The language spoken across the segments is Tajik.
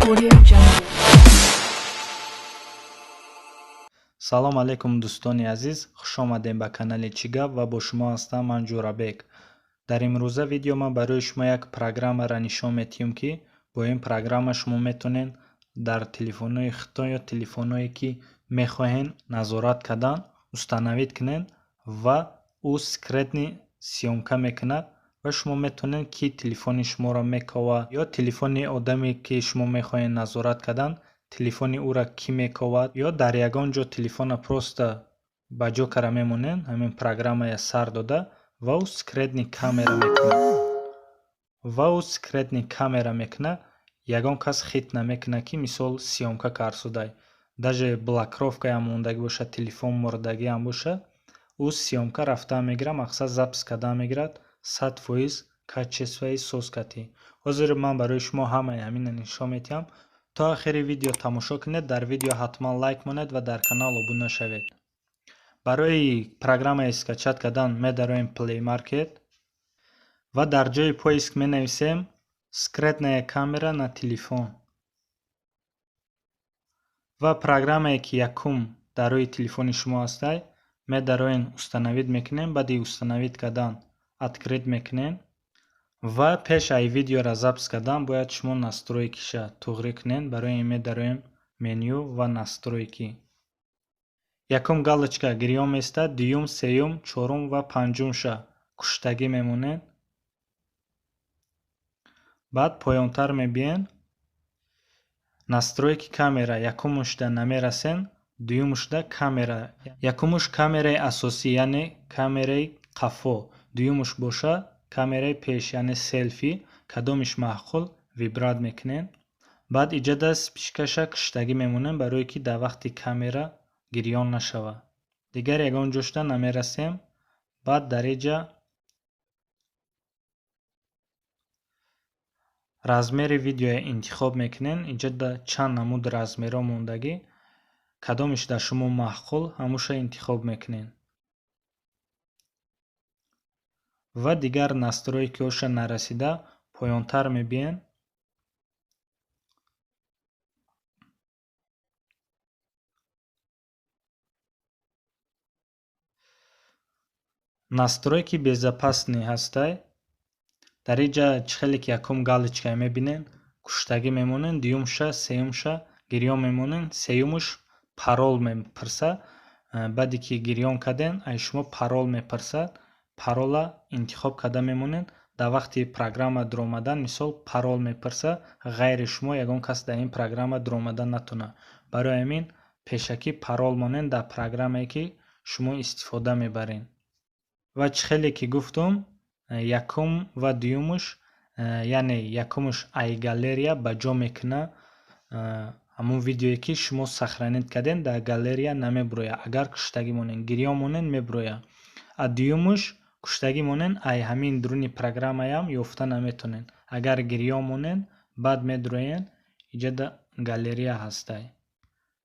Audio Jungle. Салом алейкум, дӯстони азиз, хушомадем ба канали «Чӣ гап» ва бо шумо ҳастам ман, Ҷӯрабек. Дар имрӯза видео ман барои шумо як программаро нишон медиҳам, ки бо ин программа шумо метавонед дар телефонҳои худтон ё телефонҳое, ки мехоҳед назорат кардан, установить кунед ва ӯ скрытный съёмка мекунад ва шумо метавонед, ки телефони шуморо мековад ё телефони одаме, ки шумо мехоҳед назорат кардан, телефони ӯро кӣ мековад, ё дар ягон ҷо телефонро просто ба ҷо кара мемонед, ҳамин программая сар дода ва ӯ скрытный камера мекунад ва ӯ скрытный камера мекунад. Ягон кас хит намекунад, ки мисол съёмка карсудай. Даже блокировкаям мондагӣ бошад, телефон мурдагиам бошад, ӯ съёмка рафтан мегирад, мақсад запись кардан мегирад, 100% качествои соз катӣ. Ҳозир ман барои шумо ҳамаи ҳамина нишон медиҳам. То охири видео тамошо кунед, дар видео ҳатман лайк монед ва дар канал обуна шавед. Барои программаи скачать кардан медароем Play Market ва дар ҷои поиск менависем «скрытная камера на телефон» ва программае, ки якум дар рӯи телефони шумо ҳастай, медароен, установить мекунем. Баъди установить кардан открыть мекунем ва пеш ай видеоро запись кардан бояд шумо настройкиша туғрӣ кунед. Барои ин медароем меню ва настройки. Якум галочка гирён меистад, дуюм, сеюм, чорум ва панҷумша куштагӣ мемонед. Баъд поёнтар мебиен, настройки камера, якумушда намерасен, дуюмушда камера. Якумуш камераи асосӣ, яъне камераи қафо, дуюмуш боша камераи пеш, яъне селфи. Кадомиш маъқул, выбрать мекунед. Баъд иҷода вспышкаша куштагӣ мемонем, барое ки дар вақти камера гирён нашавад. Дигар ягон ҷошда намерасем. Баъд дар иҷа размери видеоя интихоб мекунед. Инҷа чанд намуд размерҳо мондагӣ, кадомиш дар шумо маъқул, ҳамуша интихоб мекунед ва дигар настройкиҳоша нарасида поёнтар мебиен. Настройки безопасный ҳастай. Дар инҷа чӣ хеле ки якум галочкае мебинед, куштагӣ мемонед, дуюмша, сеюмша гирён мемонед. Сеюмуш парол мепурсад. Баъде ки гирён кардем, ай шумо парол мепурсад, парола интихоб карда мемонед. Дар вақти программа дуромадан, мисол, парол мепурсад, ғайри шумо ягон кас дар ин программа дуромадан натавонад. Барои ҳамин пешакӣ парол монед дар программае, ки шумо истифода мебаред. Ва чӣ хеле ки гуфтум, якум ва дуюмуш, яъне якумуш ай галерея ба ҷо мекунад, ҳамон видеое, ки шумо сохранить кардем, дар галерея намебурояд, агар куштагӣ монед. Гирён монед, мебурояд. А дуюмуш куштагӣ монед, ай ҳамин дуруни программаям ёфта наметавонед. Агар гирён монед, баъд медуроед, иҷода галерея ҳастай,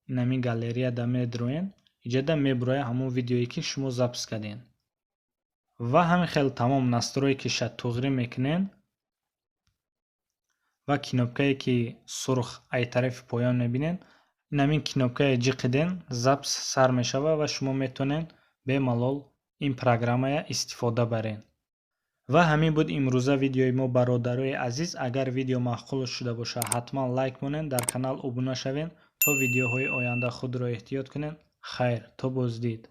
ин ҳамин галереяда медуроед, иҷода мебурояд ҳамон видеое, ки шумо запись кардем. Ва ҳамин хел тамом настройкиша туғрӣ мекунед ва кнопкае, ки сурх ай тарафи поён мебинед, ин ҳамин кнопкае ҷиқиден, запись сар мешавад ва шумо метавонед бемалол ин программая истифода баред. Ва ҳамин буд имрӯза видеои мо, бародарои азиз. Агар видео маъқул шуда бошад, ҳатман лайк монед, дар канал обуна шавед. То видеоҳои оянда худро эҳтиёт кунед. Хайр, то боздид.